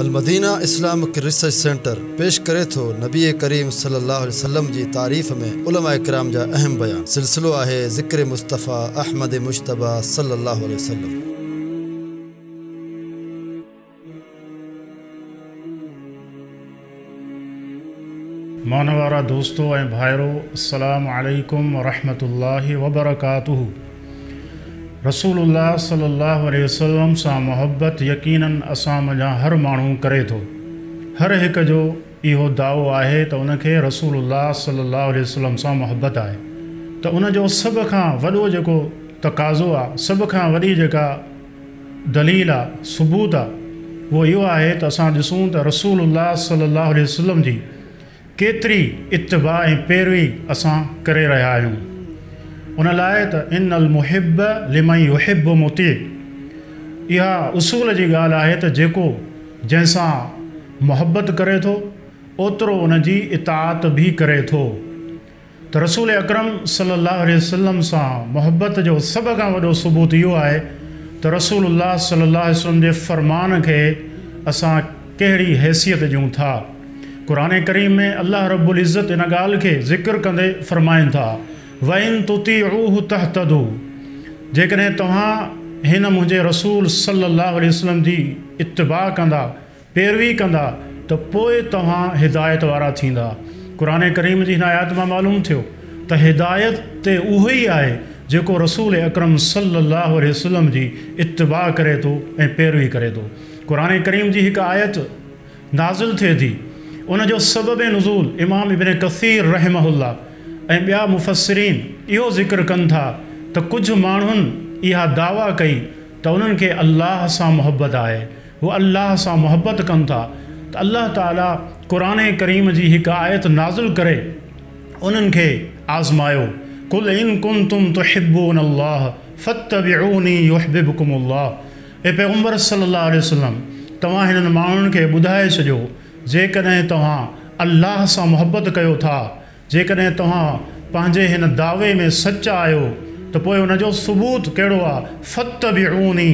Madina Islamic research centre پيش ڪري ٿو نبي ڪريم صلي الله عليه وسلم جي تعريف ۾ علماء ڪرام جا اهم بيان سلسلو آهي ذڪر مصطفيٰ احمد مجتبيٰ صلي الله عليه وسلم. مان وارا دوستو ۽ ڀائرو السلام عليڪم ورحمة الله وبرڪاته رسول الله صلي الله عليه وسلم سان محبت يقيناً اسان منجهان هر ماڻهو ڪري ٿو. هر هڪ جو اهو دعوو آهي ته ان کي رسول الله صلي الله عليه وسلم سان محبت آهي ته ان جو سڀ کان وڏو جيڪو تقاضو آ، سڀ کان وڏي جيڪا دليل آ، ثبوت آ، اهو اهو آهي ته اسان ڏسون ته رسول الله صلي الله عليه وسلم جي ڪيتري اتباع ۽ پيروي اسان ڪري رهيا آهيون. ان لاء ته ان المحب لمن يحب مطيع اها اصول جي ڳالهه آهي ته جيڪو جنهن سان محبت ڪري ٿو اوترو ان جي اطاعت به ڪري ٿو. ته رسول اڪرم صلي الله عليه وسلم سان محبت جو سڀ کان وڏو ثبوت اهو آهي ته رسول الله صلي الله عليه وسلم جي فرمان کي اسان ڪهڙي حيثيت ڏيون ٿا. قرآن ڪريم ۾ الله رب العزت ان ڳالهه کي ذڪر ڪندي فرمائن ٿا، وَإِن تُطِيعُوهُ تَهْتَدُوا جيڪڏهن توهان هن منهنجي رسول صلي الله عليه وسلم جي اتباع ڪندا، پيروي ڪندا ته پوء توهان هدايت وارا ٿيندا. قرآن ڪريم جي هن آيات مان معلوم ٿيو ته هدايت تي اهو ئي آهي جيڪو رسول اڪرم صلي الله عليه وسلم جي اتباع ڪري ٿو ۽ پيروي ڪري ٿو. قرآن ڪريم جي هڪ آيت نازل ٿئي ٿي ان جو سبب نزول امام ابن ڪثير رحمه الله ۽ ٻيا مفسرين اهو ذڪر ڪن ٿا ته ڪجهه ماڻهن اها دعويٰ ڪئي ته انهن کي الله سان محبت آهي، هو الله سان محبت ڪن ٿا ته الله تعالي قرآن ڪريم جي هڪ آيت نازل ڪري انهن کي آزمايو، قل ان ڪنتم تحبون الله فاتبعوني يحببڪم الله اي پيغمبر صلي الله عليه وسلم توهان هنن ماڻهن کي ٻڌائي ڇڏيو جيڪڏهن توهان الله سان محبت ڪيو ٿا جيڪڏهن توهان پنهنجي هن دعوي ۾ سچا آهيو ته پوء ان جو ثبوت ڪهڙو آ؟ فاتبعوني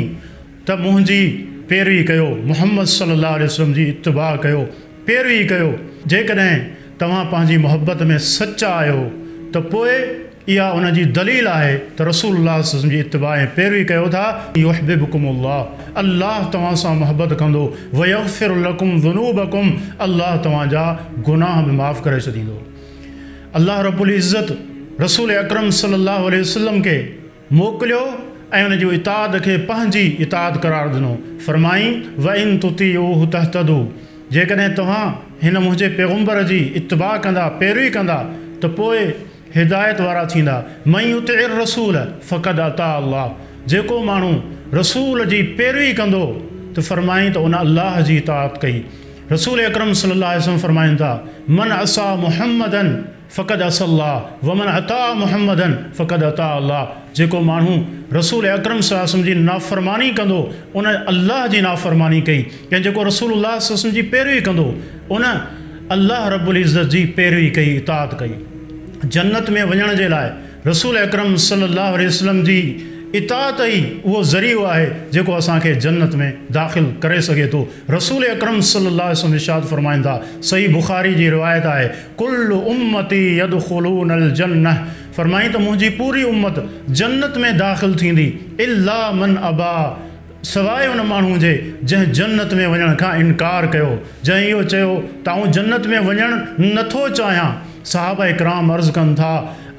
ته منهنجي پيروي ڪيو، محمد صلي الله عليه وسلم جي اتباع ڪيو، پيروي ڪيو، جيڪڏهن توهان پنهنجي محبت ۾ سچا آهيو ته پوء اها ان جي دليل آهي ته رسول الله صلي الله عليه وسلم جي اتباع ۽ پيروي ڪيو ٿا، يحببڪم الله الله توهان سان محبت ڪندو، ويغفر لڪم ذنوبڪم الله توهان جا گناهه به معاف ڪري ڇڏيندو. الله رب العزت رسول اڪرم صلي الله عليه وسلم کي موڪليو ۽ ان جي اطاعت کي پنهنجي اطاعت قرار ڏنو، فرمائين، وان تطيعوه تهتدوا جيڪڏهن توهان هن منهنجي پيغمبر جي اتباع ڪندا، پيروي ڪندا، ته پوء هدايت وارا ٿيندا، من يطع الرسول فقد اطاع الله جيڪو ماڻهو رسول جي پيروي ڪندو ته فرمائين ته ان الله جي اطاعت ڪئي. رسول اڪرم صلي الله عليه وسلم فرمائن ٿا، من عصي محمدا فقد عصي الله ومن اطاع محمدا فقد اطاع الله جيڪو ماڻهو رسول اڪرم صلي الله عليه وسلم جي نافرماني ڪندو ان الله جي نافرماني ڪئي ۽ جيڪو رسول الله صلي الله عليه وسلم جي پيروي ڪندو ان الله رب العزت جي پيروي ڪئي، اطاعت ڪئي. جنت ۾ وڃڻ جي لاء رسول اڪرم صلي الله عليه وسلم جي اطاعت ئي اهو ذريعو آهي جيڪو اسان کي جنت ۾ داخل ڪري سگهي ٿو. رسول اڪرم صلي الله عليه وسلم ارشاد فرمائن ٿا، صحيح بخاري جي روايت آهي، ڪل امتي يدخلون الجنة فرمائين ته منهنجي پوري امت جنت ۾ داخل ٿيندي الا من ابيٰ سواء ان ماڻهو جي جنهن جنت ۾ وڃڻ کان انڪار ڪيو، جنهن اهو چيو ته آئون جنت ۾ وڃڻ نه ٿو چاهيان. صحابه ڪرام عرض ڪن ٿا،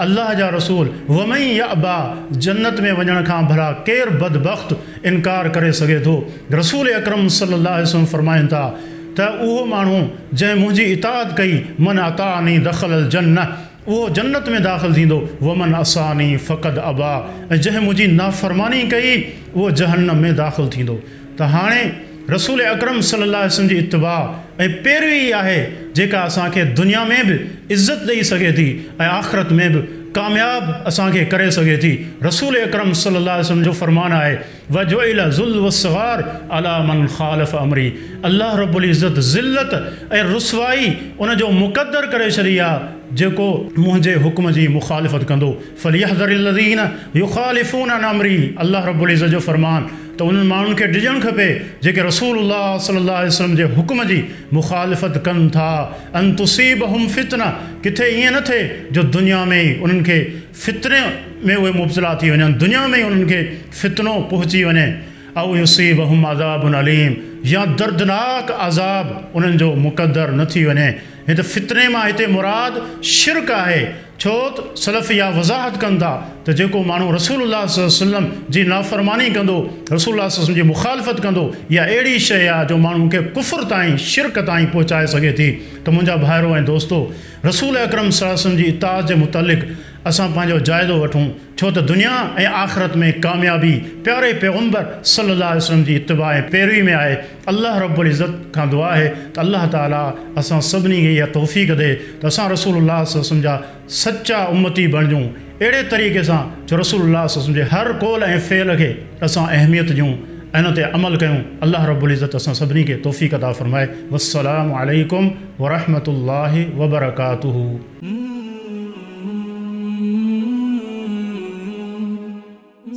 الله جا رسول ومن يابيٰ جنت ۾ وڃڻ کان ڀلا ڪير بدبخت انڪار ڪري سگهي ٿو؟ رسول اڪرم صلي الله عليه وسلم فرمائن ٿا ته اهو ماڻهو جنهن منهنجي اطاعت ڪئي، من اطاعني دخل الجنة اهو جنت ۾ داخل ٿيندو، ومن عصاني فقد ابيٰ ۽ جنهن منهنجي نافرماني ڪئي اهو جهنم ۾ داخل ٿيندو. ته هاڻي رسول اڪرم صلي الله عليه وسلم جي اتباع ۽ پيروي ئي آهي جيڪا اسان کي دنيا ۾ به عزت ڏئي سگهي ٿي ۽ آخرت ۾ به ڪامياب اسان کي ڪري سگهي ٿي. رسول اڪرم صلي الله عليه وسلم جو فرمان آهي. وجعل الذل والصغار علي من خالف امري الله رب العزت ذلت ۽ رسوائي ان جو مقدر ڪري ڇڏي آ جيڪو منهنجي حڪم جي مخالفت ڪندو فليحذر الذين يخالفون عن امري الله رب العزت جو فرمان ته انهن ماڻهن کي ڊڄڻ کپي جيڪي رسول الله صلي الله عليه وسلم جي حڪم جي مخالفت ڪن ٿا، ان تصيبهم فتنه، ڪٿي ائين نه ٿئي جو دنيا ۾ ئي انهن کي فتني ۾ اهي مبتلا ٿي وڃن، دنيا ۾ ئي انهن کي فتنو پهچي وڃي، او يصيبهم عذاب اليم، يا دردناڪ عذاب انهن جو مقدر نه ٿي وڃي. هت فتني مان هتي مراد شرڪ آهي، ڇو ته سلف اها وضاحت ڪن ٿا ته جيڪو ماڻهو رسول الله صلي الله عليه وسلم جي نافرماني ڪندو، رسول الله صلي الله عليه وسلم جي مخالفت ڪندو، اها اهڙي شيء آهي جو ماڻهو کي ڪفر تائين، شرڪ تائين پهچائي سگهي ٿي. ته منهنجا ڀائرو ۽ دوستو! رسول اڪرم صلي الله عليه وسلم جي اطاعت جي متعلق اسان پنهنجو جائزو وٺون، ڇو ته دنيا ۽ آخرت ۾ ڪاميابي پياري پيغمبر صلي الله عليه وسلم جي اتباع ۽ پيروي ۾ آهي. الله رب العزت کان دعا آهي ته الله تعالي اسان سڀني کي اها توفيق ڏي ته اسان رسول الله صلي الله عليه وسلم جا سچا امتي بڻجون، اهڙي طريقي سان جو رسول الله صلي الله عليه وسلم جي هر قول ۽ فعل کي اسان اهميت ڏيون ۽ ان تي عمل ڪيون. الله رب العزت اسان سڀني کي توفيق عطا فرمائي. والسلام عليڪم ورحمة الله وبرڪاته.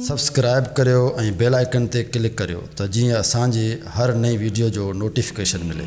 سبسڪرائب ڪريو ۽ بيل آئيڪن تي ڪلڪ ڪريو ته جيئن اسان جي هر نئين ويڊيو جو نوٽيفڪيشن ملي.